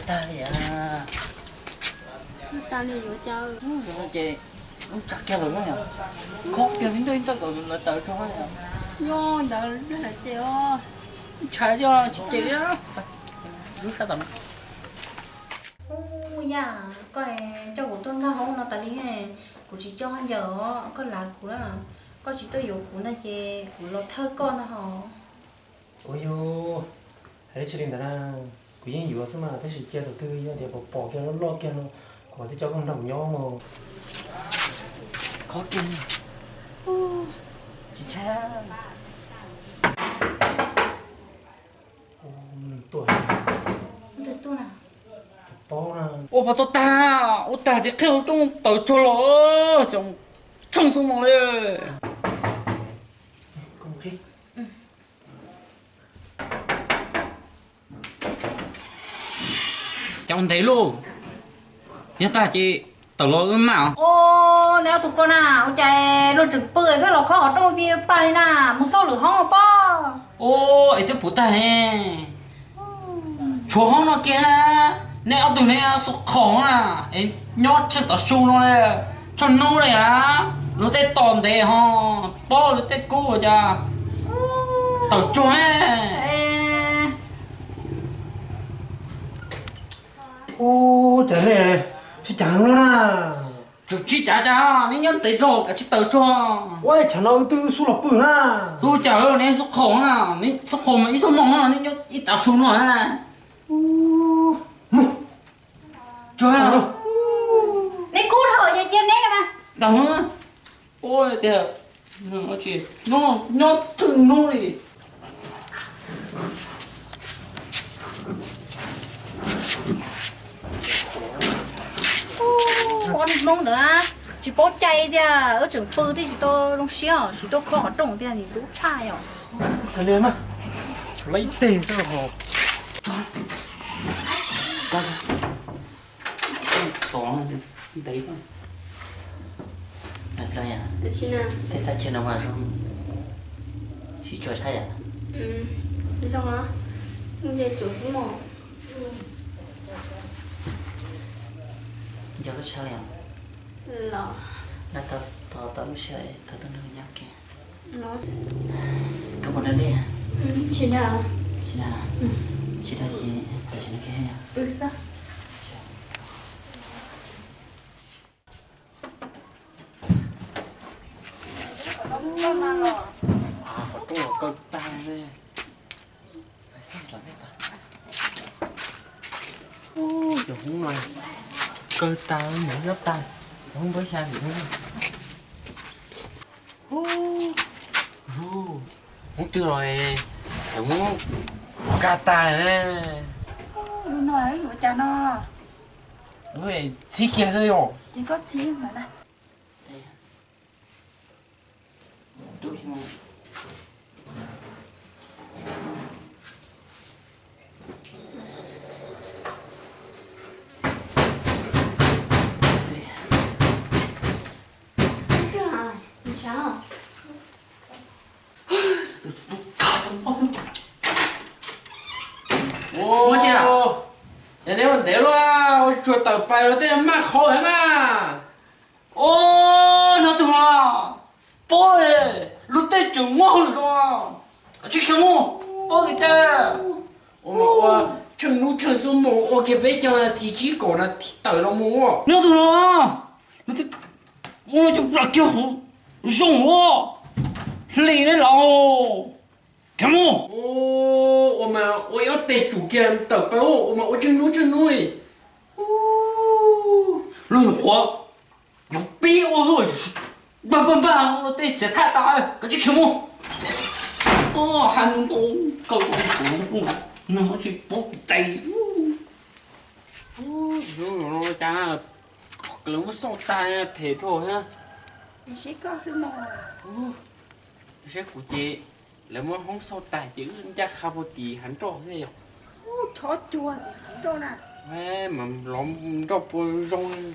Tag li a. Tag li yuav cas. Ces ub tsam kiag lawm na. Khob kiag li nraj nraj kom lawv tawm tso. Nyob ntawd lawv ces os. Ntshai li tsis ces li. Lub sab tom no. Ub, Yaj, koj coj kuv tuaj nkag hoob no tas li, kuv tsis coj ncaws os, koj lav kuv na. Koj tsis tuaj yuav kuv ntag ces kuv los thawj koj ntag hos. Ua yog hais dab tsi li ntawd na, kuv yeej yuav xwb mas, tab sis cia thaum twg yog tias pom pom kiag loj loj kiag no, kuv mam twb coj koj nrog kuv nyob mog. Khob kiag, tsis ntshai. Ua, pom tau tag, ua tag ces qhib hauv rooj tawm tsuag los, xyov tsheej xwb no li. Cov ntev lauj, yog tag ces tawm los wb maj os. Neb ob tug ko na, ua cas luag tseem pw pheej los khob qhov rooj vij pag li na, mus xauj lwm hoob pob. Es twb pum tag, tshuav hoob no kiag na, neb ob tug neb xub qhov na, es nyob tsheej tav su no li, tsheej hnub li na, luag tej tos ntev ho, pob luag tej kub ua cas tawm tsuag ne. Ub, cas nej sib cav heev luaj na. Tseem sib cav cas, neb nyob ntev zog kav tsij tawm tsuag. Ua tshav no wb twb xub los pw na. Xub cas neb xub qhov na, neb xub qhov mas ib xub moos no neb nyob ib tav su no na. Mus, tsuag. Neb kub dhau ces cia neb mas. Ntag, ua tias nyob, nyob txhwj hnub li. Ub, ob niag hmoob ntawd na, tsis paub cai tiag, wb tseem pw twb tsis tau zoo siab, tsis tuaj khob qhov rooj tiag, ntxub tshaj yom. Kav liam mas, tshuav lawm ib teg xwb los ho. Tej xab chaw no mas zoo, siv tsuag tshaj yom. Zoo, nce tsuag xwb mog. Nco lub sab li os. Los, nco tau, tau lub sab, tau tau nrog nyob kiag. Koj puas dag dej? Tsis dag. Tsis dag, tsis dag ces tam sim no kiag yom. Qhov rooj los kaw tag li. Cov hoob no kaw tag, nyob tag, cov hoob npab xya tim no. Hoob twg los, cov hoob kaj tag. Lub no yuav cas no? Txhib kiag xwb yom. Ces koj txhib ntawd na. Ua tsi na? Yog neb ua ntev luaj, ua tsuag tawm pais los tej maj qhov heev mas. Os, neb ob tug no, pob, luag tej tseem muab hauj lwm zoo, koj tsis khiav mus, pob kis cai. Ua mas ua tsheej hnub tsheej xub mus ua kiag peb caug nas this tsib kaum nas this tawm los mus. Neb ob tug no, luag tej ua no cov plam kiag hauv zoo ua hli neb los. Khiav mus. Ua mas ua ib ob teg tsum kiag tawm pais, ua mas ua tsheej hnub tsheej hnub li. Luag nyuam qhuav yuav pib ua npag npag npag ua tej xiav thaj tas, koj tsis khiav mus. Hais ntau kaw, nws tsis paub kev cai. Ub, cas lawv muab xauj tag phem dhau thiab. Saib kuv ces lawv muab hoob xauj tag ces wb ncaj qha puag tim hav nroj thiab yom. Ub, chob cuag tim hav nroj na. Mas los nroj puas zoo li.